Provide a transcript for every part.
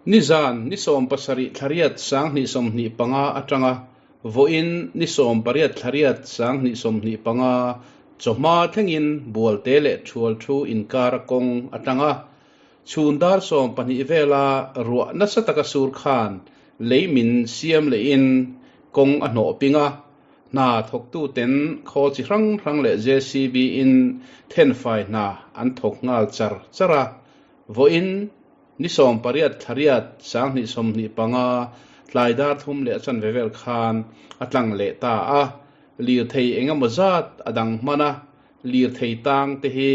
Nizan ni 70 thlariat 2025 atanga vawiin ni 18 thlariat 2025 chawhma thlengin Bualte leh Thual thu inkara kawng atanga chhun dar 12 vela ruah nasa taka sur khan lei min siam lehin kawng a hnawh ping a, hna thawktuten khawl chi hrang hrang leh JCB in thenfai hna an thawk nghal char char a, vawiin Ni 18 thlariat 2025 tlai dar thum leh a chanve vel khan a tlang leh ta a, lirthei eng emaw zat a dang hman a, lirthei tang te hi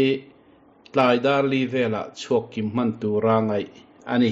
tlai dar li velah chhuak kim hman tura ngaih a ni.